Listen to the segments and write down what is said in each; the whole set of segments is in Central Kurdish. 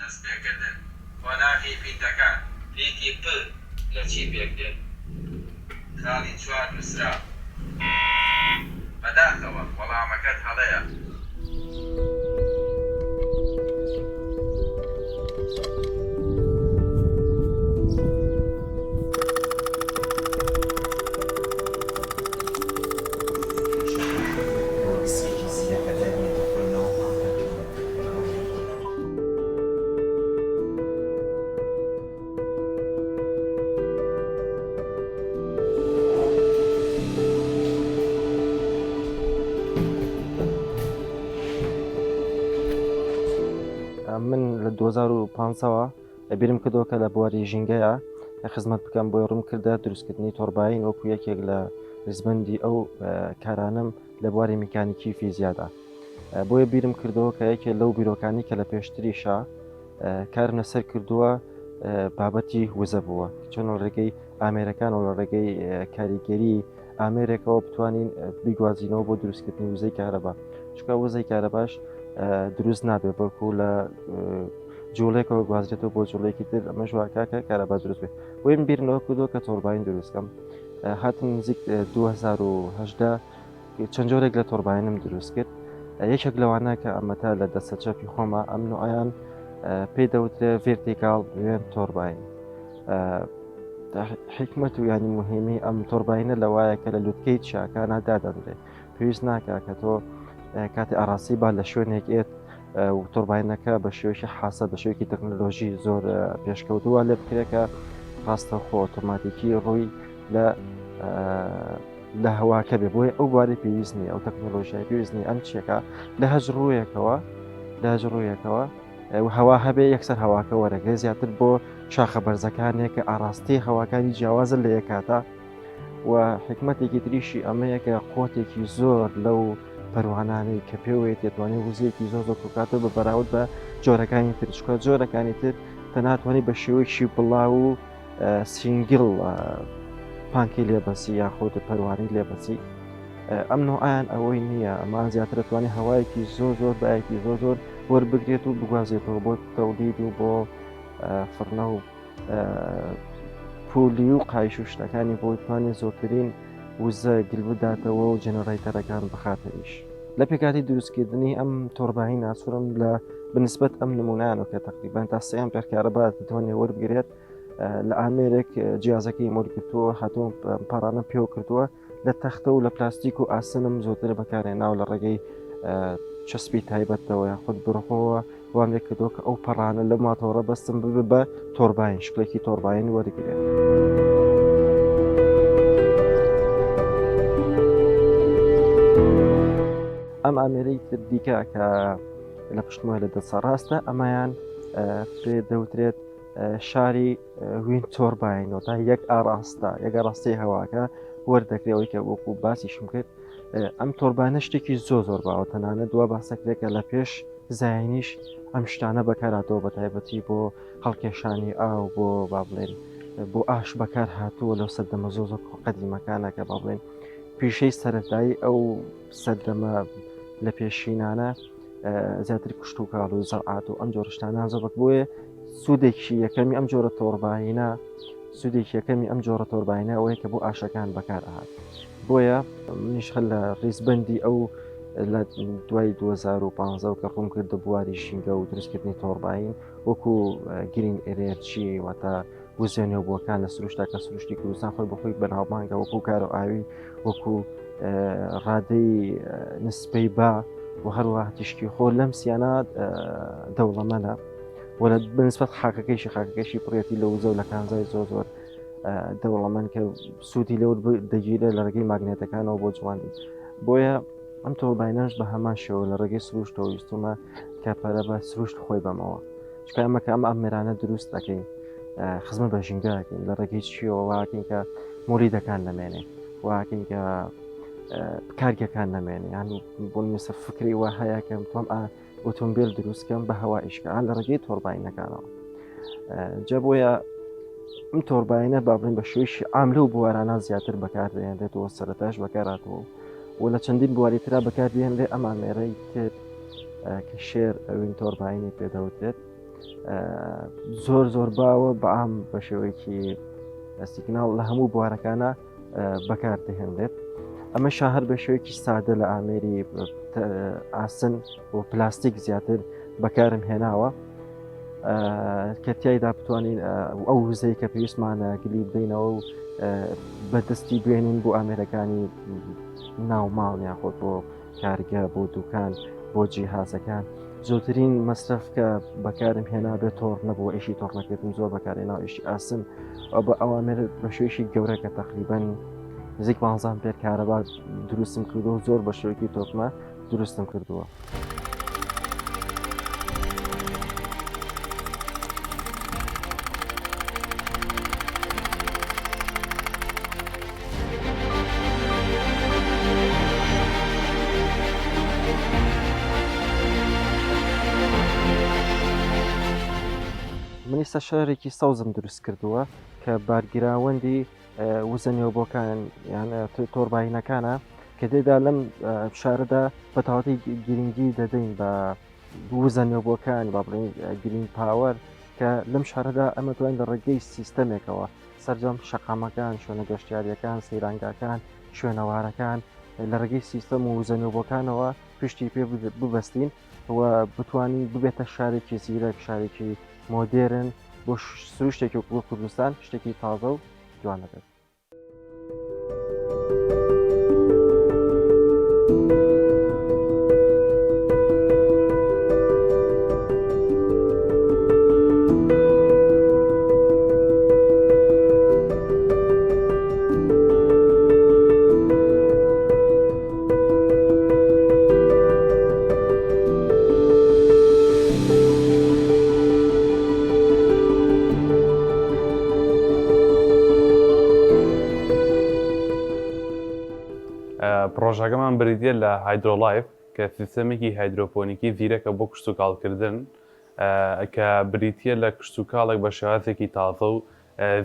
دەستپێکردن. قۆناغی پیتەکان. پیتی پ لە چی پێک دێت؟ خاڵی چوار نووسرا. بەداخەوە وەڵامەکەت هەڵەیە. من لە 2015ەوە بیرم کردەوە کە لە بواری ژینگەیە خزمەت بکەم بۆی ڕووم کردە دروستکردنی تۆرباین وەکو یەکێک لە ریزبندی ئەو کارانم لە بواری میکانیکی فیزیادا بۆیە بیرم کردەوە کە یەکێ لەو بیرۆکانی کە لە پێشتریشا کارم لەسەر کردووە بابەتی وزە بووە چۆن لە ڕێگەی ئامێرەکان و لە ڕێگەی کاریگەری ئامێرێکەوە بتوانین بیگوازینەوە بۆ دروستکردنی وزەی کارەبا چکە وزەی کارەباش دروست نابێت بەڵکو لە جوڵێکەوە گوازرێتەوە بۆ جوڵێکی تر ئەمەش واکاکە کارەبا دروست بێت بۆیم بیرنەوە کردووە کە تۆرباین دروستکەم هاتن نزیک 2010 چەند جۆرێک لە تۆرباینم دروست کرد یەکێک لەوانە کە ئەمەتا لە دەستە چەپی خۆمە ئەم نوعیان پێی دەوترێ vertical wind turbine حکمت و ینی مهمی ئەم تۆرباینە لەوایە کە لە لوتکەی چیاکانە دادەنرێ پێویست ناکە کە تۆ کاتی ئاراسی با لە شوێنێک ئێت و تۆرباینەکە بە شێوەیەکی حاسە بە شێوەیەکی تەکنەلۆژی زۆر پێشکەوتووە لێ بکرێت کە ڕاستەوخۆ ئۆتۆماتیکی ڕووی لە لە هەواکە بێ بۆیە ئەو بواری پێویست نییە ئەو تەکنۆلۆژیای پێویست نییە ئەم چیەکە لە هەج ڕوویەکەوە لە هەج ڕوویەکەوە هەوا هەبێ یەکسەر هەواکە وەرەگرێ زیاتر بۆ شاخە بەرزەکانێک کە ئاراستەی هەواکانی جیاوازە لە یەکاتە و حکمتێکی تریشی ئەمەیە کە قوتێکی زۆر لەو پەروانانەی کە پێوەیە دەتوانێت وزەیەکی زۆر زۆر کۆکاتەوە بە بەراورد بە جۆرەکانی تر چکە جۆرەکانی تر تەناتوانانی بە شێوەیەکی بڵاو و single پانکی لێبەسی یاخود پەروانەی لێبەسی ئەم نوعیان ئەوەی نییە ئەمان زیاتر دەتوانێت هەوایەکی زۆر زۆر بایەکی زۆر زۆر وەربگرێت و بگوازێتەوە بۆ تەولید و بۆ فڕنە و پولی و قایش و شتەکانی بۆ توانێت زۆرترین وزە گل بداتەوە و generator ەکان بخاتە ئیش. لە پێکاتی دروستکردنی ئەم تۆرباینە سوورم لە بنسبەت ئەم نمونانە کە تقریبان تا سێ ئەمپێر کارەبا دەتوانێت وەربگرێت لە ئامێرێک جیازەکەی وەرگرتووە هاتووم پارانە پێوە کردووە لە تەختە و لە پلاستیک و ئاسنم زۆرتر بەکارهێناوە لە ڕێگەی چەسپی تایبەتەوە یاخود بڕخەوە وام لێ کردووە کە ئەو پەڕانە لەو ماتۆڕە بەستم ببێ بە تۆرباین شکلێکی تۆرباین وەرگێت. ئەم ئامێرەی تر دیکە کە لە پشتمەوە لە دەستە ڕاستە ئەمایان پێ دەوترێت شاری wind turbine تا یەک ئاراستە یەک ئاراستەی هەواکە وەردەکرێەوەی کە وەکو باسیشم کرد ئەم تۆربانە شتێکی زۆر زۆر باوە تەنانەت دوا باسەکرێکە لە پێش زایینیش ئەم شتانە بەکاراتەوە بە تایبەتی بۆ هەڵکێشانی ئاو بۆ با بڵێن بۆ ئاش بەکار هاتووە لەو سەردەمە زۆ زۆر قەدیمەکانە کە با بڵێن پیشەی سەرەتایی ئەو سەردەمە لە پێشینانە زیاتر کشت و کاڵ و زەرعات و ئەم جۆرە شتانە زۆر بەک بۆیە سوودێکی یەکەمی ئەم جۆرە تۆرباینە سوودێکی یەکەمی ئەم جۆرە تۆرباینە ئەوەیە کە بۆ ئاشەکان بەکار ئەهات بۆیە منیش هەر لە ڕیزبندی ئەو لە دوای 2015 کە ڕووم کردە بواری ژینگە و دروستکردنی تۆرباین وەکو green energy واتە وزە نوێبووەکان لە سروشتا کە سروشتی کوردستان خۆی بەخۆی بەناوبانگە وەکو کار و ئاوی وەکو ڕادەی نسبەی با و هەروەها تیشکی خۆر لەم سیانە دەوڵەمەنە و لە بنسبەت خاکەکەیشی خاکەکەشی پڕێتی لە وزە و لە کانزای زۆر زۆر دەوڵەمەند کە سوودی لەوە دەگیرێت لە ڕێگەی ماگنێتەکانەوە بۆ جوڵاندن بۆیە ئەم تۆرباینەش بە هەمان شێوە لە ڕێگەی سروشتەوە ویستومە کە پەرە بە سروشت خۆی بەمەوە چکە ئەمە کە ئەم ئامێرانە دروست دەکەین خزمە بە ژینگەکەین لە ڕێگەی چیەوە واکەین کە مۆلیدەکان نەمێنێ واکەین کە کارگەکان نەمێنێ یان بۆ نموونە فکری وا هەیە کە تۆم ئۆتۆمبیل دروستکەم بە هەوا ئیشکە لە ڕێگەی تۆرباینەکانەوە جا بۆیە ئەم تۆرباینە با بڵێن بە شێوەیەکی عام لەو بوارانە زیاتر بەکاردەهێنرێتەوە سەرەتاش بەکارهاتووە و لە چەندین بواری ترا بەکاردێنرێ ئەم ئامێرەی تر کە share wind turbine ی پێدەوترێت. زۆر زۆر باوە بەعام بە شێوەیەکی سیگناڵ لە هەموو بوارەکانە بەکار دەهێنرێت ئەمە شاهر بە شێوەیەکی سادە لە ئامێری ئاسن و پلاستیک زیاتر بەکارم هێناوە کە تایدا بتوانین ئەو وزەی کە پێویستمانە گلی بدەینەوە و بەدەستی بێنین بۆ ئامێرەکانی ناو ماڵ یاخۆ بۆ کارگە بۆ دوکان بۆ جیهازەکان زۆترین مەسرەف کە بەکارم هێنا بێت تۆڕ نەبوو ئیشی تۆڕنەکردن زۆر بەکارێنا ئیشی ئاسن ئەو بە ئەوامێر بە شێوەیەکی گەورە کە تقریبان نزیک 15 پێر کارەبا دروستم کردو زۆر بە شێوەیەکی تۆکمە دروستم کردووە. من ئیستا شارێکی سەوزم دروست کردووە کە بارگراوەندی وزە نێوبۆکان یان تۆرباینەکانە کە تێدا لەم شارەدا بە تەواوەتی گرنگی دەدەین بە وزە نێوبۆکان با بڵێین green power کە لەم شارەدا ئەمە توانین لە ڕێگەی سیستەمێکەوە سەرجەم شەقامەکان شوێنە گەشتیاریەکان سەیرانگاکان شوێنەوارەکان لە ڕێگەی سیستەم و وزە نوێبووەکانەوە پشتی پێ ببەستین و بتوانین ببێتە شارێکی زیرەک شارێکی مۆدێرن بۆ سروشتێکی وەکو کوردستان شتێکی تازە و جوان دەبێت. پڕۆژەکەمان بریتییە لە هایدرۆلایف کە سیستەمێکی هایدرۆپۆنیکی زیرەکە بۆ کشتوکاڵکردن کە بریتییە لە کشتوکاڵێک بە شێوازێکی تازە و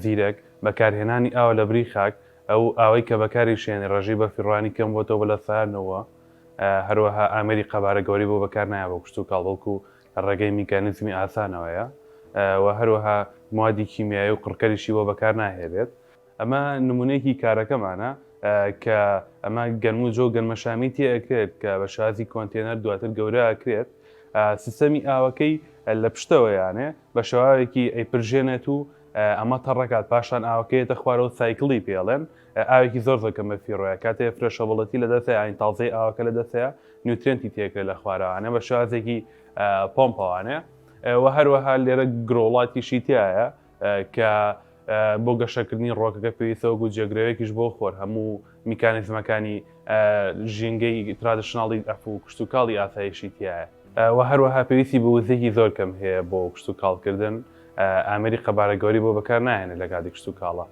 زیرەک، بەکارهێنانی ئاو لە بری خاک، ئەو ئاوەی کە بەکاری شێنێ ڕێژەی بەفیڕۆیانی کەم بۆتەوە بە لە سایانەوە، هەروەها ئامێری قەبارە گەورەی بۆ بەکار نایە بۆ کشتوکاڵ بەڵکو لە ڕێگەی میکانیزمی ئاسانەوەیە و هەروەها موادی کیمیایی و قڕکەریشی بۆ بەکار ناهێرێت. ئەمە نمونەیەکی کارەکەمانە کە ئەمە گەنم و جۆ و گەنمەشامی تێ ئەکرێت کە بە شازی کۆنتێنەر دواتر گەورە ئەکرێت سیستەمی ئاوەکەی لە پشتەوە یانێ بە شێواوێکی ئەیپرژێنێت و ئەمە تەڕەکات پاشان ئاوەکەیەتە خوارەوە cycle ی پێڵێن ئاوێکی زۆر زۆر کەم بە فیڕۆیە کاتێ fresh ability لە دەستەیە ئاین تازەی ئاوەکە لە دەستەیە nutrient ی تێکرێت لە خوارەوانە بە شێوازێکی پۆمپەوانێ و هەروەها لێرە grow light یشی تایە کە بۆ گەشەکردنی ڕۆکەکە پێویستە وەکو جێگرەوەیەکیش بۆ خۆر هەموو میکانیزمەکانی ژینگەی traditional ی ئەف و کشتوکاڵی ئاسایشی تایە و هەروەها پێویستی بە وزەیەکی زۆر کەم هەیە بۆ کشتوکاڵکردن ئامێری قەبارە گەوری بۆ بەکار ناهێنێت لە کاتی کشتوکاڵە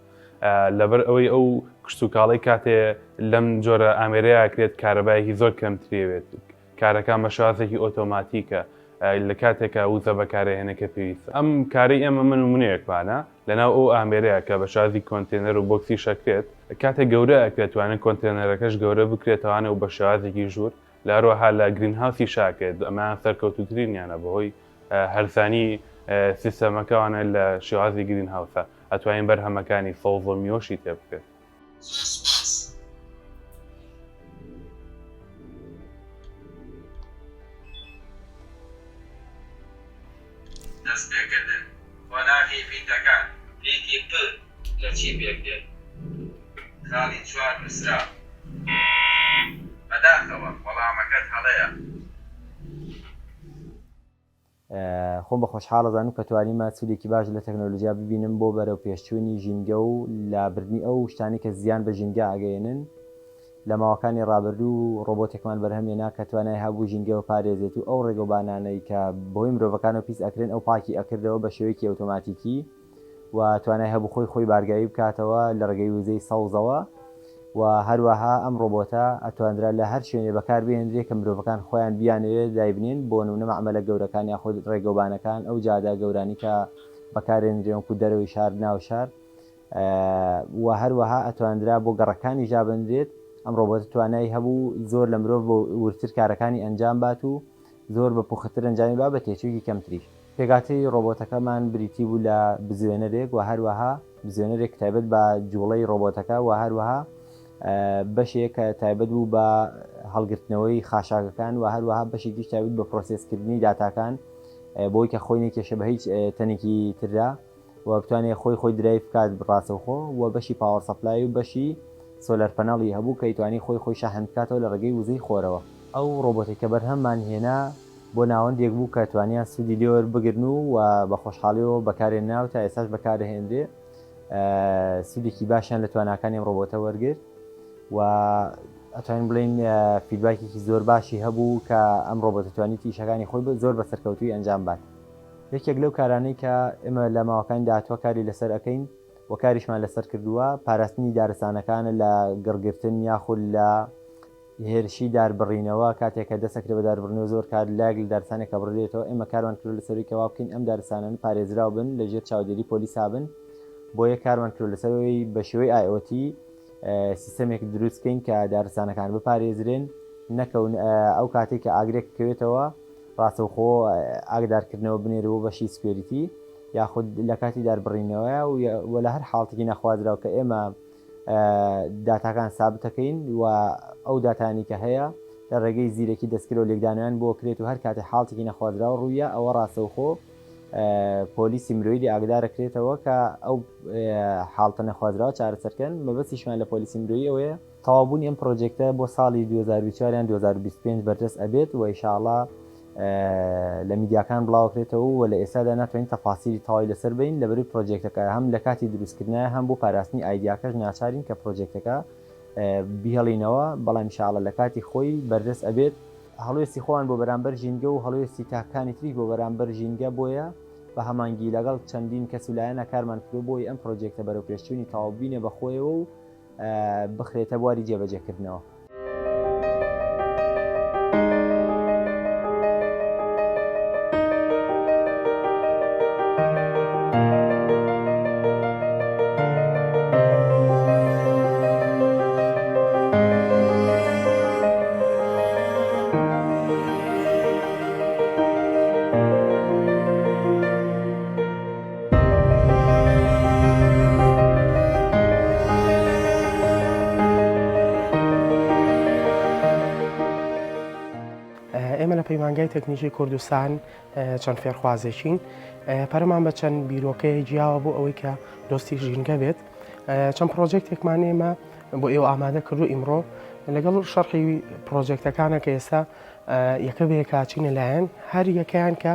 لەبەر ئەوەی ئەو کشتوکاڵی کاتێ لەم جۆرە ئامێرەیە کرێت کارەبایەکی زۆر کەمترێوێت کارەکان بە شێوازێکی ئۆتۆماتیکە لە کاتێکا وزە بەکارئەهێنێ کە پێویستە. ئەم کارەی ئێمە من نمونەیەکمانە لەناو ئەو ئامێرەیە کە بە شێوازی کۆنتێنەر و box یش ئەکرێت کاتێک گەورە ئەکرێت توانێت کۆنتێنەرەکەش گەورە بکرێتەوانێ و بە شێوازێکی ژوور لە هەروەها لە greenhouse یش ئەکرێت ئەمەیان سەرکەوتووترینیانە بەهۆی هەرزانی سیستەمەکەوانە لە شێوازی greenhouse ە ئەتوانین بەرهەمەکانی سەوزە و میوەشی تێ بکرێت. زۆر سوپاس. دەستپێکردن، قۆناغی پیتەکان، پیتی پ لە چی پێکدێت؟ خاڵی چوار نووسرا. بەداخەوە وەڵامەکەت هەڵەیە. خۆم بە خۆشحاڵ ئەزانم کە توانیمە سوودێکی باش لە تەکنەلۆجیا ببینم بۆ بەرەو پێشچوونی ژینگە و لابردنی ئەو شتانەی کە زیان بە ژینگە ئەگەیەنن. لە ماوەکانی ڕابردوو ڕۆبۆتێکمان بەرهەم هێنا کە توانای هەبوو ژینگە بپارێزێت و ئەو ڕێگەوبانانەی کە بەهۆی مرۆڤەکانەوە پیس ئەکرێن ئەو پاکی ئەکردەوە بە شێوەیەکی ئۆتۆماتیکی و توانای هەبوو خۆی خۆی بارگاوی بکاتەوە لە ڕێگەی وزەی سەوزەوە و هەروەها ئەم ڕۆبۆتە ئەتواندرا لە هەر شوێنێ بەکار بهێندرێ کە مرۆڤەکان خۆیان بیانەوێ دایبنێن بۆ نمونە مەعمەلە گەورەکان یاخود ڕێگەوبانەکان ئەو جادە گەورانی کە بەکارێنرێن وەکو دەرەوەی شار ناو شار و هەروەها ئەتواندرا بۆ گەڕەکانیش دابنرێت ئەم ڕۆبۆتە توانای هەبوو زۆر لە مرۆڤ بۆ وردتر کارەکانی ئەنجام بات و زۆر بە پوختتر ئەنجامی با بە تێچوویەکی کەمتریش. پێکهاتەی ڕۆبۆتەکەمان بریتی بوو لە بزوێنەرێک و هەروەها بزوێنەرێک تایبەت بە جوڵەی ڕۆبۆتەکە و هەروەها بەشێک کە تایبەت بوو بە هەڵگرتنەوەی خاشاکەکان و هەروەها بەشێکیش تایبەت بە پرۆسێسکردنی داتاکان بۆی کە خۆی نەکێشە بە هیچ تەنێکی تردا و بتوانێت خۆی خۆی drive بکات ڕاستەوخۆ و بەشی power supply و بەشی solar panel ی هەبوو کە ئەیتوانی خۆی خۆی شەحن بکاتەوە لە ڕێگەی وزەی خۆرەوە. ئەو ڕۆبۆتەی کە بەرهەممان هێنا بۆ ناوەندێک بوو کە توانیان سوودی لێ وەربگرن و و بە خۆشحاڵیەوە بەکارهێنرا و تا ئێستاش بەکاردەهێنرێ سوودێکی باشیان لە تواناکانی ئەم ڕۆبۆتە وەرگرت و ئەتوانین بڵێین feedback ێکی زۆر باشی هەبوو کە ئەم ڕۆبۆتە توانیتی ئیشەکانی خۆی زۆر بە سەرکەوتووی ئەنجام بات. یەکێک لەو کارانەی کە ئێمە لە ماوەکانی داهاتووە کاری لەسەر ئەکەین و کاریشمان لەسەر کردووە پاراستنی دارستانەکانە لە گڕگرتن یاخود لە هێرشی داربڕینەوە، کاتێک کە دەست ئەکرێ بە داربڕینەوە زۆر کات لایەک لە دارستانێک ئەبڕدرێتەوە، ئێمە کارمان کردوە لەسەر ئەوەی کە وا بکەین ئەم دارستانانە پارێزراو بن لە ژێر چاودێری پۆلیسا بن، بۆیە کارمان کردوە لەسەر ئەوەی بە شێوەی IoT سیستەمێک دروست بکەین کە دارستانەکان بپارێزرێن نەکەون ئەو کاتێک کە ئاگرێک بکەوێتەوە ڕاستەوخۆ ئاگدارکردنەوە بنێرە بۆ بەشی security یاخود لە کاتی داربڕینەوەیە و لە هەر حاڵتێکی نەخوازراو کە ئێمە داتاکان سابتەکەین و ئەو داتانی کە هەیە لە ڕێگەی زیرەکی دەستکردەوە لێکدانەوەیان بۆ کرێت و هەر کاتێ حاڵتێکی نەخوازراو ڕوویە ئەوە ڕاستەوخۆ پۆلیسی مرۆیی لێ ئاگدارەکرێتەوە کە ئەو حاڵتە نەخوازراوە چارەسەرکەن مەبەستیشمان لە پۆلیسی مرۆیی ئەوەیە تەواوبوونی ئەم پرۆجێکتە بۆ ساڵی 2024 یان 2025 بەردەست ئەبێت و ئیشاڵا لە میدیاکان بڵاوکرێتەوە و لە ئێستادا ناتوانین تەفاسیلی تەواوی لەسەر بین لەبەروی پرۆجێکتەکە هەم لە کاتی دروستکردنە هەم بۆ پاراستنی ئایدیاکەش ناچارین کە پرۆجێکتەکە بیهێڵینەوە بەڵام ئیشاڵا لە کاتی خۆی بەردەست ئەبێت. هەڵوێستی خۆیان بۆ بەرامبەر ژینگە و هەڵوێستی تاکانی تریش بۆ بەرامبەر ژینگە بۆیە بە هەمانگی لەگەڵ چەندین کەس و لایەنە کارمان کردوە بۆی ئەم پرۆجێکتە بەرەوپێشچوونی تەواو بینێ بە خۆیەوە و بخرێتە بواری جێبەجێکردنەوە. ئێمە لە پەیمانگای تەکنیکی کوردستان چەند فێرخوازێکین پەرەمان بە چەند بیرۆکەیە جیاوە بۆ ئەوەی کە دۆستی ژینگە بێت چەند پرۆجێکتێکمان ئێمە بۆ ئێوە ئامادە کردو ئیمڕۆ لەگەڵ شەرحی پرۆجێکتەکانە کە ئێستا یەکە بە یەکاچینە لایەن هەر یەکەیان کە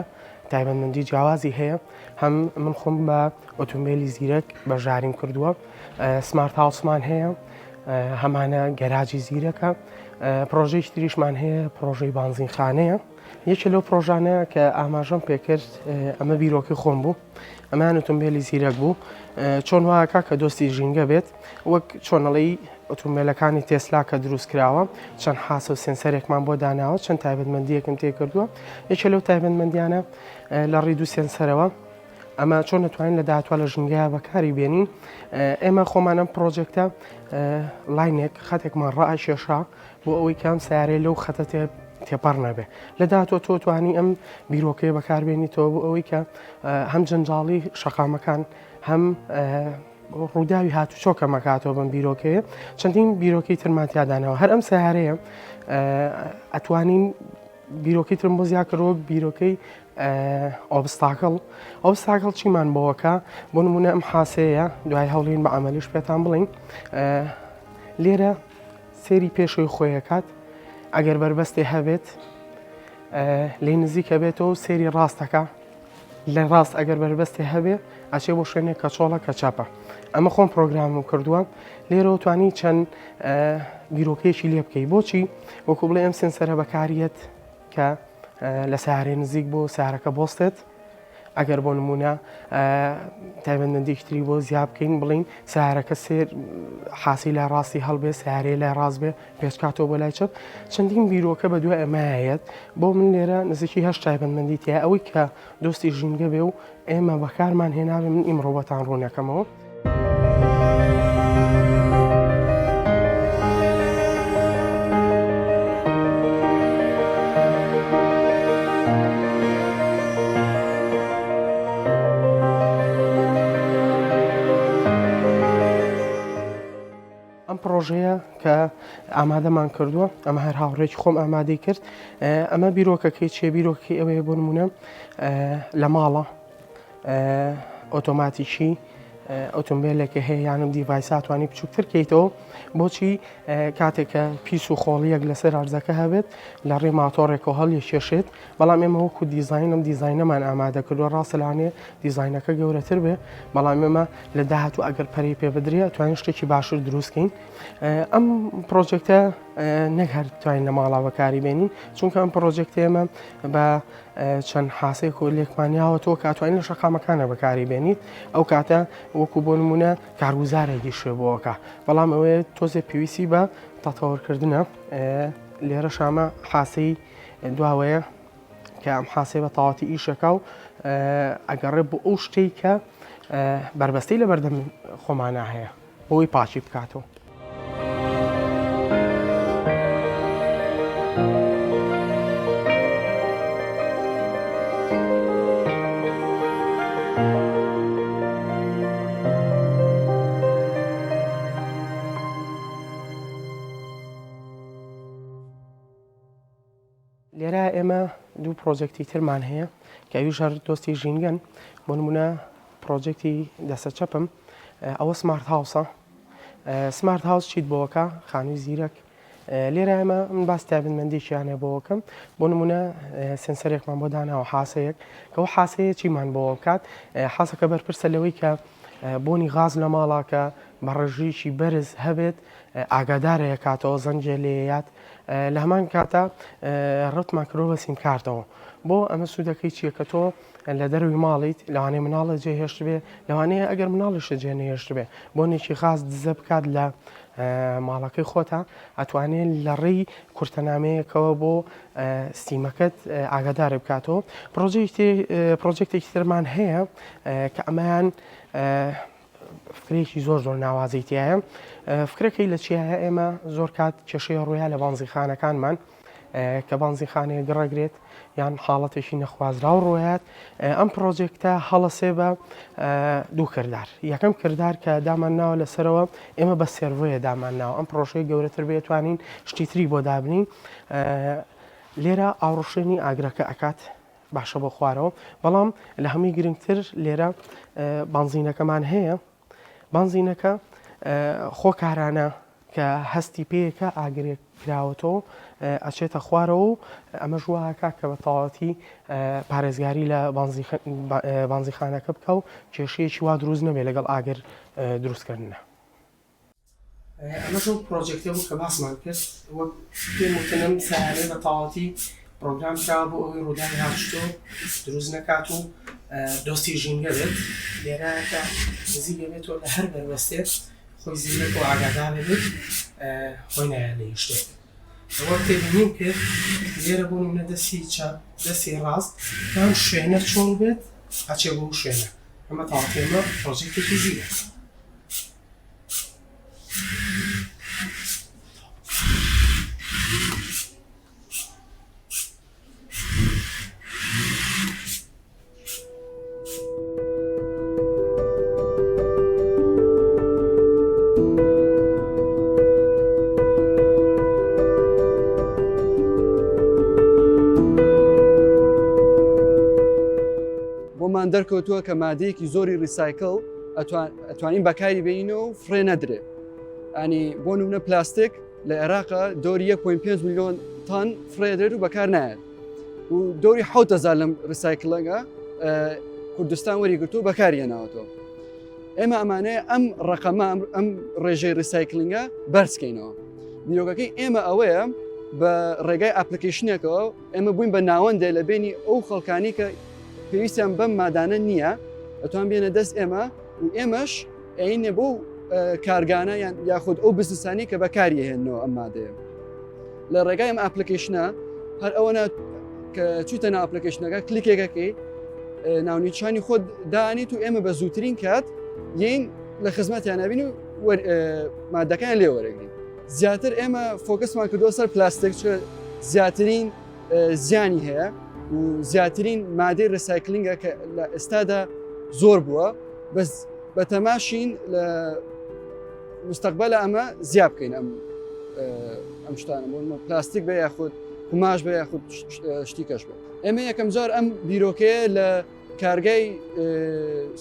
تایبەتمەندی جیاوازی هەیە هەم من خۆم بە ئۆتۆمبیلی زیرەک بەشداریم کردووە smart house مان هەیە هەمانە گەراجی زیرەکە پرۆژەی تریشمان هەیە پرۆژەی بانزینخانەیە یەکێ لەو پرۆژانە کە ئاماژەم پێکرد ئەمە بیرۆکی خۆم بوو ئەمان ئۆتۆمبیلی زیرەک بوو چۆن واکە کە دۆستی ژینگە بێت وەک چۆنەڵی ئۆتۆمبیلەکانی تێسلا کە دروست کراوە چەند حاسە و سێنسەرێکمان بۆ داناوە چەند تایبەتمەندیەکم تێکردووە یەکێ لەو تایبەتمەندیانە لە ڕێی دوو سێنسەرەوە ئەمە چۆن دەتوانین لە داهاتوە لە ژینگەیە بەکاری بێنین ئێمە خۆمان ئەم پرۆجێکتە line ێک خەتێکمان ڕائکێشا بۆ ئەوەی کام سیارەی لەو خەتە تێپەڕ نەبێ لە داهاتوە تۆ توانی ئەم بیرۆکەیە بەکاربێنیتەوە بۆ ئەوەی کە هەم جەنجاڵی شەقامەکان هەم ڕووداوی هاتوچۆ کەمەکاتەوە بەم بیرۆکەیە چەندین بیرۆکەی ترمان تیادانەوە هەر ئەم سیارەیە ئەتوانین بیرۆکەی ترم بۆ زیاد کردووە بیرۆکەی obstacle obstacle چیمان بۆوەکە بۆ نمونە ئەم حاسەیە دوای هەوڵین بە عملیش پێتان بڵین لێرە سێری پێشەوەی خۆیەکات ئەگەر بەربەستێ هەبێت لێ نزیکە بێتەوە سێری ڕاستەکە لە ڕاست ئەگەر بەربەستێ هەبێ ئەچێ بۆ شوێنێک کە چۆڵە کە چەپە ئەمە خۆم پرۆگرامم کردووە لێرەوە توانی چەند بیرۆکەیەکی لێ بکەی بۆچی وەکو بڵێ ئەم سنسەرە بەکاریەت کە لە سارێ نزیک بۆ سارەکە بۆستێت ئەگەر بۆ نمونە تایبەتمەندێکی تری بۆ زیا بکەین بڵین سارەکە سێر حاسی لای ڕاستی هەڵبێ سارێ لای ڕاست بێ پێچکاتەوە بۆ لای چەپ چەندین بیرۆکە بە دوای ئەمایەت بۆ من لێرە نزیکی هەشت تایبەتمەندی تیا ئەوەی کە دۆستی ژینگە بێ و ئێمە بەکارمان هێناوێ من ئیمڕۆ بەتان ڕوونەکەمەوە. پڕۆژەیە کە ئامادەمان کردووە ئەمە هەر هاوڕێکی خۆم ئامادەی کرد ئەمە بیرۆکەکەی چێ بیرۆکەکەی ئەوەیە بۆ نمونە لە ماڵە ئۆتۆماتیکی ئۆتۆمبیلێکە هەیە یانم device ا توانی بچووکتر کەیتەوە بۆچی کاتێک کە پیس و خۆڵیەک لەسەر ئەرزەکە هەبێت لە ڕێی ماتۆڕێکەوە هەڵیەکێشێت بەڵام ئێمە وەکو دیزاینم دیزاینەمان ئامادە کردووە ڕاستە لەوانەیە دیزاینەکە گەورەتر بێ بەڵام ئێمە لە داهاتوو ئەگەر پەرەی پێ بدرێ توانین شتێکی باشتر دروست کەین ئەم project ە نەک هەر توانین لە ماڵا بەکاری بێنین چونکە ئەم project ە ئێمە بە چەند حاسێک و لێکمانیاوە تۆ کاتوانین لە شەقامەکانە بەکاری بێنیت ئەو کاتە وەکو بۆ نمونە کارگوزارێکی شوێ بۆکە بەڵام ئەوەیە تۆزێ پێویستی بە تەتەوەرکردنە لێرە شامە حاسی دواوەیە کە ئەم حاسەی بە تەواتی ئیشەکە و ئەگەڕێ بۆ ئەو شتەی کە بەربەستی لە بەردەم خۆمانە هەیە بۆی پاکی بکاتەوە. لێرە ئێمە دوو project ی ترمان هەیە کە ئەویش هەر دۆستی ژینگەن بۆ نمونە project ی دەسە چەپم ئەوە smart house ە smart house چیت بۆکە خانووی زیرەک لێرە ئێمە من باس تایبەتمەندێکیانە بۆکەم بۆ نمونە sensor ێکمان بۆ داناوە حاسەیەک کە ئەو حاسەیە چیمان بۆ بکات حاسەکە بەرپرسە لەوەی کە بۆنی غاز لە ماڵاکە بە ڕێژەیەکی بەرز هەبێت ئاگادارەیە کاتەوە زەنگێ لێیات لە هەمان کاتا ڕەتمان کردووە بە سیمکارتەوە بۆ ئەمە سوودەکەی چییە کە تۆ لە دەرەوەی ماڵیت لەوانەیە مناڵە جێ هێشتبێ لەوانەیە ئەگەر مناڵیشە جێ نەهێشتبێ بۆنێکی غاز دزە بکات لە ماڵەکەی خۆتا ئەتوانێت لە ڕێی کورتەنامەیەکەوە بۆ سیمەکەت ئاگادار بکاتەوە project ێکی ترمان هەیە کە ئەمەیان فکرەیەکی زۆر زۆر ناوازەی تایە فکرەکەی لە چیایە ئێمە زۆر کات کێشەی ڕوویا لە بانزیخانەکانمان کە بانزیخانەیە گڕەگرێت یان حاڵەتێکی نەخوازراو ڕۆیات ئەم project ە هەڵەسێ بە دوو کردار یەکەم کردار کە دامان ناوە لەسەرەوە ئێمە بە servo یە دامان ناوە ئەم پرۆژەی گەورەتر بێتوانین شتی تری بۆ دابنین لێرە ئاوڕشێنی ئاگرەکە ئەکات باشە بۆ خوارەوە بەڵام لە هەمووی گرنگتر لێرە بانزینەکەمان هەیە بانزینەکە خۆکارانە کە هەستی پێیەکە ئاگرێک کراوەتەوە ئەچێتە خوارەوە و ئەمەش واکا کە بە تەواوەتی پارێزگاری لە بانزیخانەکە بکە و کێشەیەکی وا دروست نەبێت لەگەڵ ئاگر دروستکردنە. ئەمەش ئەو project ە بوو کە باسمان کرد وەک پێم وتن ئەم سەیارەیە بە تەواوەتی پرۆگرام کراوە بۆ ئەوەی ڕووداوی هاتوچۆ دروست نەکات و دۆستی ژینگە بێت لێرە کە نزیک دەبێتەوە لە هەر بەربەستێک خۆی زیرەک و ئاگادار دەبێت خۆی نایە لە هیچ شتێک ئەوە تێبینیم کرد لێرە بۆ نمونە دەستی چەپ دەستی ڕاست کام شوێنە چۆڵ بێت ئەچێ بۆ شوێنە ئەمە تەواوەتی ئەمە project ێکی زیرەک. بۆمان دەرکەوتووە کە مادەیەکی زۆری recycle ئەتوانین بەکاری بینەوە و فڕێ نەدرێ ئەنی بۆ نمونە پلاستیک لە عێراقا دۆری 1.5 میلیۆن تەن فڕێدرێت و بەکار نایەت و دۆری 1000 لەم recycling ە کوردستان وەریگرتو بەکاری هێناوەتەوە ئێمە ئەمانەیە ئەم ڕقەمە ئەم ڕێژەی recycling ە بەرزکەینەوە بیرۆکەکەی ئێمە ئەوەیە بە ڕێگای application ێکەوە ئێمە بووین بە ناوەندێ لە بینی ئەو خەڵکانی کە پێویستیان بەم مادانە نییە ئەتوان بێنە دەست ئێمە و ئێمەش ئەینێ بۆ کارگانە یان یاخود ئەو بزنسانی کە بەکاری هێنەوە ئەم مادەیە لە ڕێگای ئەم application ە هەر ئەوەنە کە چووتە ناو application ەکە کلیکێکەکەی ناونیشانی خۆت دانیت و ئێمە بە زووترین کات یین لە خزمەتیان نبین و مادەکان لێ وەرەگرین زیاتر ئێمە focus مان کردووە سەر پلاستیک چ زیاترین زیانی هەیە و زیاترین مادەی recycling ە کە لە ئێستادا زۆر بووە بەس بە تەماشین لە مستەقبەلە ئەمە زیاد بکەین ئەم ئەم شتانە بۆ پلاستیک بێ یاخود قوماش بێ یاخود شتی کەش بێ ئێمە یەکەم جار ئەم بیرۆکەیە لە کارگای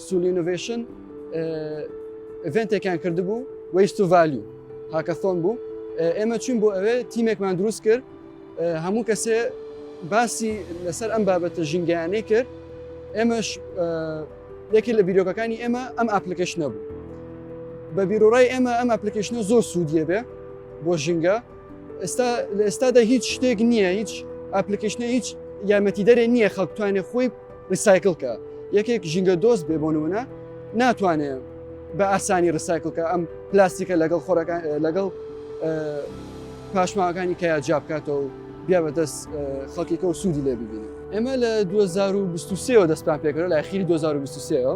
سول innovation event ێکیان کردبوو waste to value hackathon بوو ئێمە چوین بۆ ئەوێ تیمێکمان دروست کرد هەموو کەسێ باسی لەسەر ئەم بابەتە ژینگەیانەی کرد ئێمەش یەکێ لە بیرۆکەکانی ئێمە ئەم application ە بوو بە بیرۆڕای ئێمە ئەم application ە زۆر سوودیە بێ بۆ ژینگە ئێستا لە ئێستادا هیچ شتێک نییە هیچ application ە هیچ یارمەتیدەرێ نییە خەڵک توانێت خۆی recycle کە یەکێک ژینگە دۆست بێ بۆ نمونە ناتوانێت بە ئاسانی recycle کە ئەم پلاستیکە لەگەڵ خۆرەکان لەگەڵ پاشماوەکانی کەیا جیا بکاتەوە و بیا بەدەست خەڵکێکە و سوودی لێ ببینێت. ئێمە لە 2023ەوە دەستمان پێکرد لە ئەخیری 2023ەوە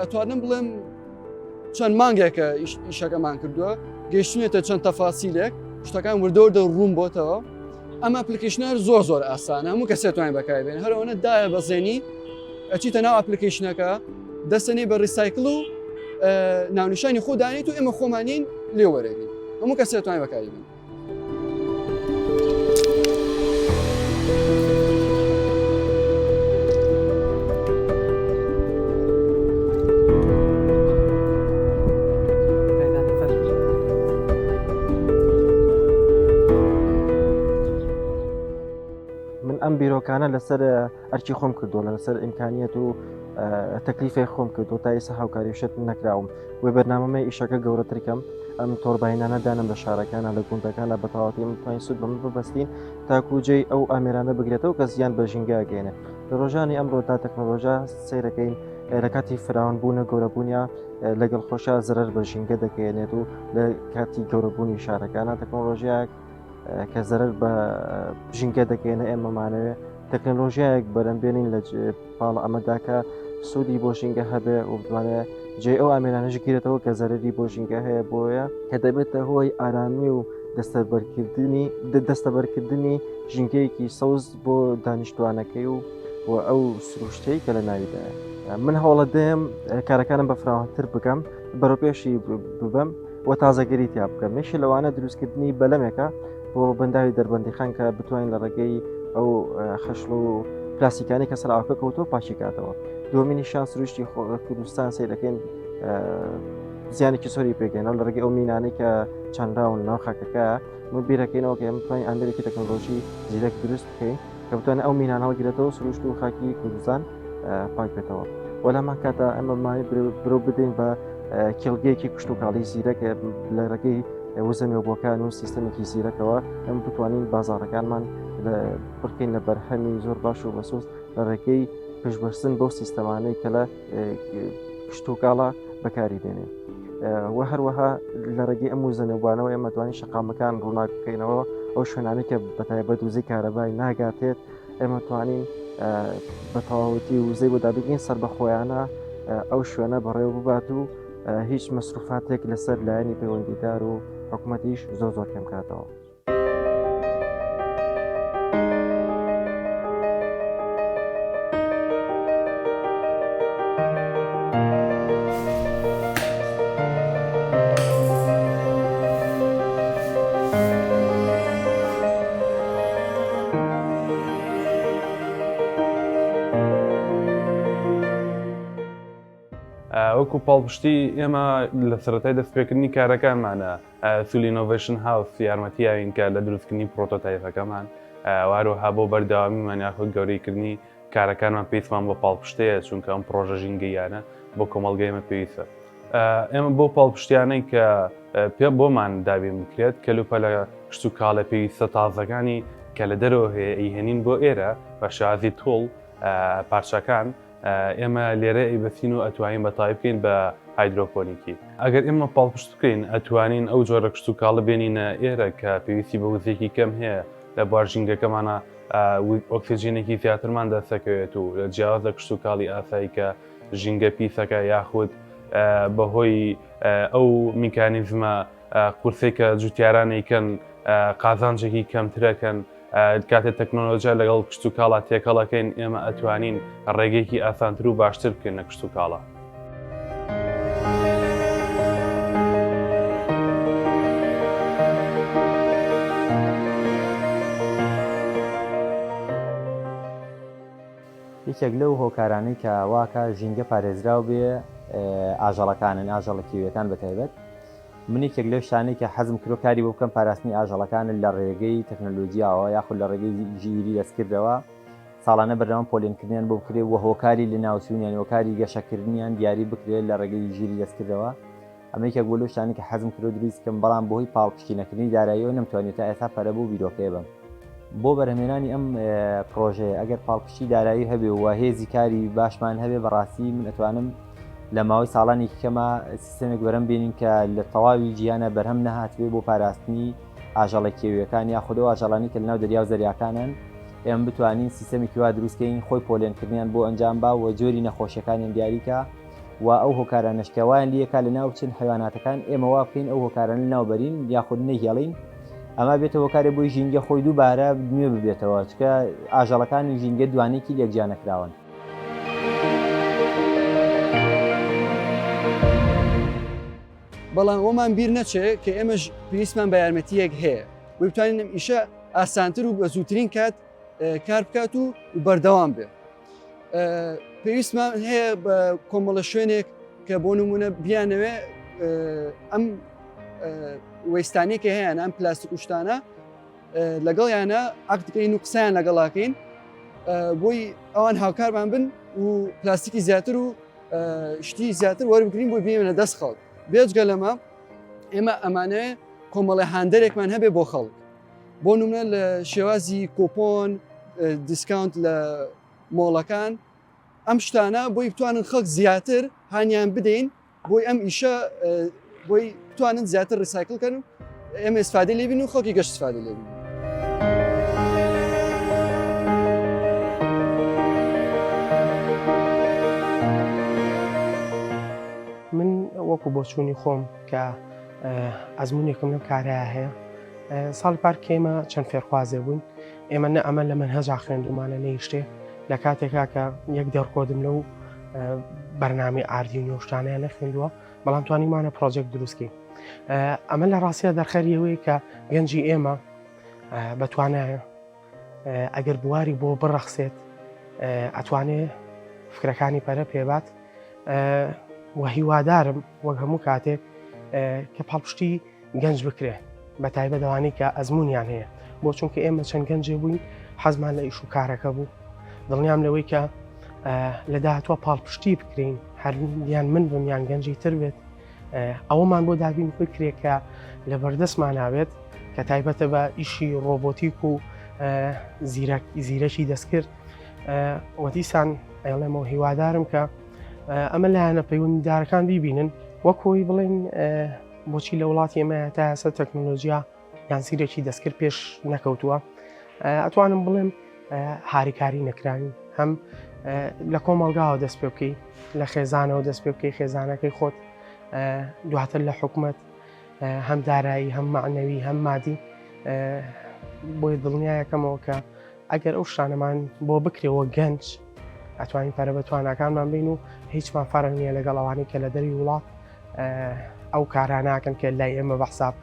ئەتوانم بڵێم چەند مانگێکە ئیشەکەمان کردووە گەیشتێتە چەند تەفاسیلێک شتەکان وردەوردە ڕوون بۆتەوە ئەم application ە زۆر زۆر ئاسانە هەموو کەسێ توانین بەکاربێن هەر ئەوەنە دایە بەزێنی ئەچیتە ناو application ەکە دەستەنی بە recycle و ناونیشانی خۆ دانیت و ئێمە خۆمانین لێ وەرەگرین هەموو کەسێ توانین بەکاری بێن. من ئەم بیرۆکانە لەسەر ئەرکی خۆم کردووە لەسەر ئیمکانیەت و تەکلیفی خۆم کردو تا ئێستا هاوکاری شت نەکراوم وێ بەرنامەمە ئیشەکە گەورەترکەم ئەم turbine انە دانم لە شارەکانە لە گوندەکانە بە تەواوەتی ئەم توانین سوود بەمە ببەستین تاکو جێی ئەو ئامێرانە بگرێتەوە کە زیان بە ژینگە ئەگەیەنێ لە ڕۆژانی ئەمڕۆ تا تەکنۆلۆژیا سەیرەکەین لە کاتی فراوانبوونە گەورەبوونیا لەگەڵ خۆشا زەرەر بە ژینگە دەگەیەنێت و لە کاتی گەورەبوونی شارەکانە تەکنۆلۆژیایەک کە زەرەر بە ژینگە دەگەیەنە ئێمەمانەوێ تەکنەلۆژیایەک بەرەم بێنین لە پاڵ ئەمەدا کە سوودی بۆ ژینگە هەبێ و بتوانێت جێ ئەو ئامێرانەش گیرێتەوە کە زەرەری بۆ ژینگە هەیە بۆیە کە دەبێتە هۆی ئارامی و دەستەبەرکردنی دەستەبەرکردنی ژینگەیەکی سەوز بۆ دانیشتوانەکەی و و ئەو سروشتەی کە لە ناویدایە من هەوڵە دێم کارەکانم بە فراوانتر بکەم بەرەوپێشی ببەم و تازەگەری تیا بکەم یەکێ لەوانە دروستکردنی بەلەمێکە بۆ بەنداوی دەربەندیخان کە بتوانین لە ڕێگەی ئەو خەشڵ و پلاستیکانی کە سەر ئاوەکە کەوتەوە پاکی کاتەوە دووەمینیشان سروشتی کوردستان سەیرەکەین زیانێکی زۆری پێگەێنەوە لە ڕێگەی ئەو مینانەی کە چەنراون ناو خاکەکە من بیرەکەینەوە کە ئێمە بتوانین ئامێرێکی تەکنەلۆژی زیرەک دروست بکەین کە بتوانێت ئەو مینان هەڵگرێتەوە سروشت و خاکی کوردستان پاک بێتەوە وە لەمان کاتا ئەمە مای برۆ بدەین بە کێڵگەیەکی کشتوکاڵی زیرەک لە ڕێگەی وزە نوێبووەکان و سیستەمێکی زیرەکەوە ئەم بتوانین بازاڕەکانمان پڕکەین لە بەرهەمی زۆر باش و بەسوود لە ڕێگەی پشتبەستن بەو سیستەمانەی کە لە کشتوکاڵە بەکاری دێنین. و هەروەها لە ڕێگەی ئەم وزە نوێبوانەوە ئێمە توانین شەقامەکان ڕووناک بکەینەوە ئەو شوێنانەی کە بەتایبەت وزەی کارەبای ناگاتێت ئێمە توانین بە تەواوەتی وزەی بۆ دابینکەین سەربەخۆیانە ئەو شوێنە بەڕێوە ببات و هیچ مەسروفاتێک لەسەر لایەنی پەیوەندیدار و حکوومەتیش زۆر زۆر کەم کاتەوە. وەکو پاڵپشتی ئێمە لە سەرەتای دەستپێکردنی کارەکانمانە سول Innovation House یارمەتی یاوین کە لە دروستکردنی prototype ەکەمان هەروەها بۆ بەردەوامیمان یاخود گەورەیکردنی کارەکانمان پێویستمان بە پاڵپشتەیە چونکە ئەم پڕۆژە ژینگەییانە بۆ کۆمەڵگەی ئێمە پێویستە. ئێمە بۆ پاڵپشتیانەی کە پێ بۆمان دابین بکرێت کەلوپەلە کشتوکاڵە پێویستە تازەکانی کە لە دەرەوە هەیە ئەیهێنین بۆ ئێرە بە شێوازی توڵ پارچەکان ئێمە لێرە ئەیبەستین و ئەتوانین بەتای بکەین بە هایدرۆپۆنیکی. ئەگەر ئێمە پاڵپشت بکەین ئەتوانین ئەو جۆرە کشتوکاڵە بێنینە ئێرە کە پێویستی بە وزەیەکی کەم هەیە لە بوار ژینگەکەمانە ئۆکسجینێکی زیاترمان دەستەکەوێت و لە جیاواز لە کشتوکاڵی ئاسایی کە ژینگە پیسەکە یاخود بەهۆی ئەو میکانیزمە قورسەی کە جوتیاران ئەیکەن قازانجێکی کەمترەکەن کاتێ تەکنۆلۆژیا لەگەڵ کشتوکاڵا تێکەڵەکەین ئێمە ئەتوانین ڕێگەیەکی ئاسانتر و باشتر بکەین لە کشتوکاڵا. یەکێک لەو هۆکارانەی کە واکا ژینگە پارێزراو بێ ئاژەڵەکانن، ئاژەڵە کێویەکان بە تایبەت. من یەکێک لەو شتانەی کە حەزم کردوە کاری بۆ بکەم پاراستنی ئاژەڵەکانە لە ڕێگەی تەکنەلۆجیاوە یاخود لە ڕێگەی ژیری دەستکردەوە ساڵانە بەردەوام پۆلێنکردنیان بۆ بکرێ و هۆکاری لەناوچوونیان هۆکاری گەشەکردنیان دیاری بکرێت لە ڕێگەی ژیری دەستکردەوە. ئەمە یەکێک بووە لەو شتانەی کە حەزم کردووە دروستی بکەم، بەڵام بەهۆی پاڵپشتی نەکردنی داراییەوە نەمتوانیوە تا ئێستا پەرە بەو بیرۆکەیە بەم. بۆ بەرهەمهێنانی ئەم پڕۆژەیە ئەگەر پاڵپشتی دارایی هەبێ و هێزی کاری باشمان هەبێ بەڕاستی من ئەتوانم لە ماوەی ساڵانێکی کەما سیستەمێک بەرهەم بێنین کە لە تەواوی جیهانە بەرهەم نەهاتبێ بۆ پاراستنی ئاژەڵە کێویەکان یاخود ئەو ئاژەڵانەی کە لەناو دەریا و زەریاکانن ئێمە بتوانین سیستەمێکی وا دروستکەین خۆی پۆلێنکردنیان بۆ ئەنجام با و جۆری نەخۆشیەکانیان دیاریکا و ئەو هۆکارانەش کە وایان لیەکا لەناو بچن حەیواناتەکان ئێمە وا بکەین ئەو هۆکارانە لەناو بەرین یاخود نەیهێڵین ئەمە بێتە هۆکارێ بۆی ژینگە خۆی دووبارە نوێ ببێتەوە چکە ئاژەڵەکان و ژینگە دوانێکی لێک جیا نەکراون. بەڵام ئەوەمان بیر نەچێ کە ئێمەش پێویستمان بە یارمەتییەک هەیە بۆی بتوانین ئەم ئیشە ئاسانتر و بە زووترین کات کار بکات و بەردەوام بێ. پێویستمان هەیە بە کۆمەڵە شوێنێک کە بۆ نمونە بیانەوێ ئەم waste انەی کە هەیەیان ئەم پلاستیک و شتانە لەگەڵ یانە عقدکەین و قسەیان لەگەڵاکەین بۆی ئەوان هاوکارمان بن و پلاستیکی زیاتر و شتی زیاتر وەربگرین بۆ بێنە دەست خەڵک بێجگە لەمە ئێمە ئەمانەیە کۆمەڵە هاندەرێکمان هەبێ بۆ خەڵک بۆ نمونە لە شێوازی کۆپۆن discount لە مۆڵەکان ئەم شتانە بۆی بتوانن خەڵک زیاتر هانیان بدەین بۆی ئەم ئیشە بۆی بتوانن زیاتر recycle کەن و ئێمە ئیسفادە لێبین و خەڵکی گەشت ئیسفادە لێبین. من وەکو بۆچوونی خۆم کە ئەزمونێکم لەم کارەیە هەیە ساڵی پار کە ئێمە چەند فێرخوازێ بووین ئێمە نە ئەمە لە مەنهەجا خوێندومانە نەیشتێ لە کاتێکا کە یەک دەرکۆدم لەو بەرنامی ئاردینی و شتانیان نەخوێندووە بەڵام توانیمانە project دروستکەین ئەمە لە ڕاستە دەرخەری ئەوەیە کە گەنجی ئێمە بەتوانایە ئەگەر بواری بۆ بڕەخسێت ئەتوانێ فکرەکانی پەرە پێبات و هیوادارم وەک هەموو کاتێک کە پاڵپشتی گەنج بکرێ بە تایبەت ئەوانەی کە ئەزمونیان هەیە بۆ چونکە ئێمە چەند گەنجێ بووین حەزمان لە ئیش و کارەکە بوو دڵنیام لەوەی کە لە داهاتوە پاڵپشتی بکرین هەر یان من بم یان گەنجی تر بێت ئەوەمان بۆ دابین بکرێت کە لە بەردەستمان ناوێت کە تایبەتە بە ئیشی ڕۆبۆتیک و زیرەکی دەستکرد وەدیسان ئەڵێمەوە هیوادارم کە ئەمە لایەنە پەیوەندیدارەکان بیبینن وەکۆی بڵین بۆچی لە وڵاتی ئێمە تا ئێستا تەکنۆلۆژیا یان زیرەکی دەستکرد پێش نەکەوتووە ئەتوانم بڵێم هاریکاری نەکراوین هەم لە کۆمەڵگاوە دەست پێ بکەی لە خێزانەوە دەست پێ بکەی خێزانەکەی خۆت دواتر لە حکومت هەم دارایی هەم معنەوی هەم مادی بۆی دڵنیایەکەمەوە کە ئەگەر ئەو شتانەمان بۆ بکرێەوە گەنج ئەتوانین پەرە بە تواناکانمان بین و هیچمان فەرق نییە لەگەڵ ئەوانەی کە لە دەری وڵات ئەو کاراناکەن کە لای ئێمە بە حساب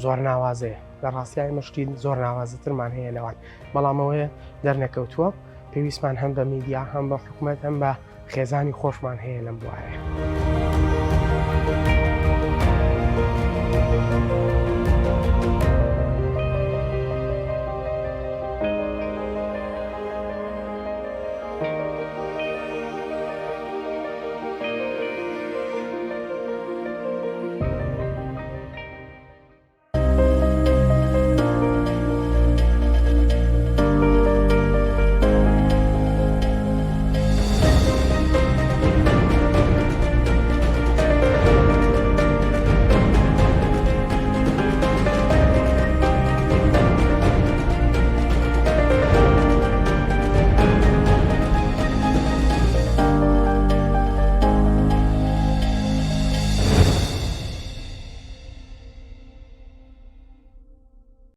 زۆر ناوازەیە لە ڕاستیا ئێمە شتی زۆر ناوازەترمان هەیە لەوان بەڵام ئەوەیە دەرنەکەوتووە پێویستمان هەم بە میدیا هەم بە حکومەت هەم بە خێزانی خۆشمان هەیە لەم بوارەیە.